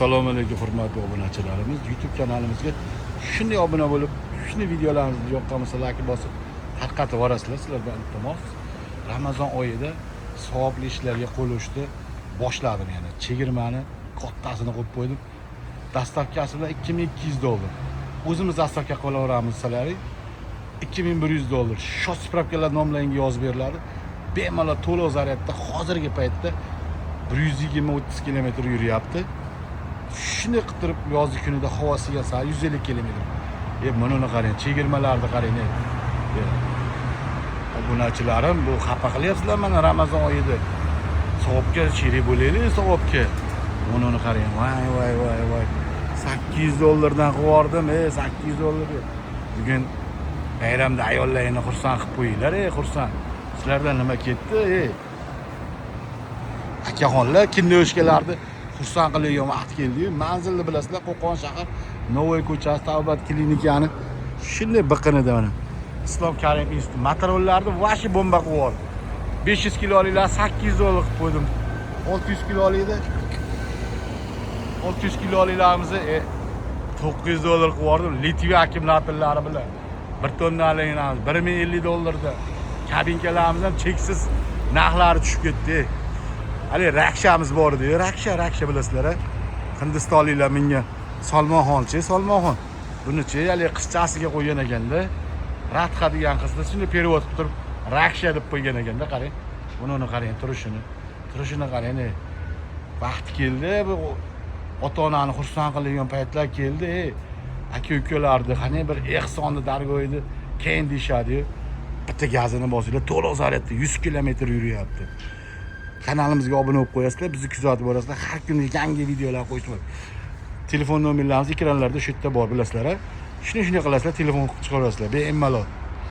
Assalomu alaykum, hurmatli obunachilarimiz. YouTube kanalimizga shunday obuna bo'lib, shunday videolarimizni yoqqan bo'lsa, layk bosib, tarqatib yuborasizlar. Sizlardan iltimos. Ramazon oyida savobli ishlarga qo'l urishni boshladim yana. Chegirmani kattasini qo'yib qo'ydim. Доставка si bilan 2200 dollar. O'zimiz доставка qilaveramiz sizlarga. 2100 dollar. Счёт, справка lar nomlaringga yozib beriladi. Bemalol to'liq zaryadda hozirgi paytda 120-30 kilometr yuryapti. Shunday qilib turib, yozgi kunida havosiga sal 150 kilometr. E, buni qarang, chegirmalarni qarang. E. Obunachilarim, bu xafa qilyapsizlar mana Ramazon oyida. Savobga sherik bo'laylik, savobga. Buni qarang. Voy, voy, voy, voy. 800 dollardan qilib yubordim, ey, 800 dollar. Bugun bayramda ayollarni xursand qilib qo'yinglar, ey, xursand. Sizlardan nima ketdi, ey? Akaxonlar, киношка larni xursand qiladigan vaqt keldi-yu. Manzilni bilasizlar, Qo'qon shahar, Navoiy ko'chasi, Tavbat klinikani shunday biqinida mana. Islom Karimov instituti motorollarni вообще bomba qilib yubordi. 500 kiloliklar 800 dollar qilib qo'ydim. 600 kilolikda 600 kiloliklarimizni 900 dollar qilib yubordim. Litviya akkumulyatorlari bilan. 1 tonnaligini 1050 dollarda. Kabinkalarimiz ham cheksiz narxlari tushib ketdi. Hali Rakshamiz bor edi. Raksha, Raksha bilasizlar, a? Hindistonliklar mingan Solmonxonchi, Solmonxon. Bunichi hali qizchasiga qo'ygan ekanda. Radha degan qizni shunday перевод qilib turib Raksha deb qo'ygan ekanda, qarang. Buni qarang turishini. Turishini qarang. Ey. Vaqti keldi, bu ota-onani xursand qiladigan paytlar keldi. Ey. Aka ukalarni qanday bir ehsonni dargohida keyin deyishadi-yu. Bitta gazini bosinglar, to'liq zaryadda 100 kilometr yuryapti. Kanalimizga obuna bo'lib qo'yasizlar, bizni kuzatib borasizlar. Har kuni yangi videolar qo'yishib, telefon nomerlarimiz ekranlarda shu yerda bor, bilasizlar, a? Shunday shunday qilasizlar, telefon chiqarasizlar bemalol.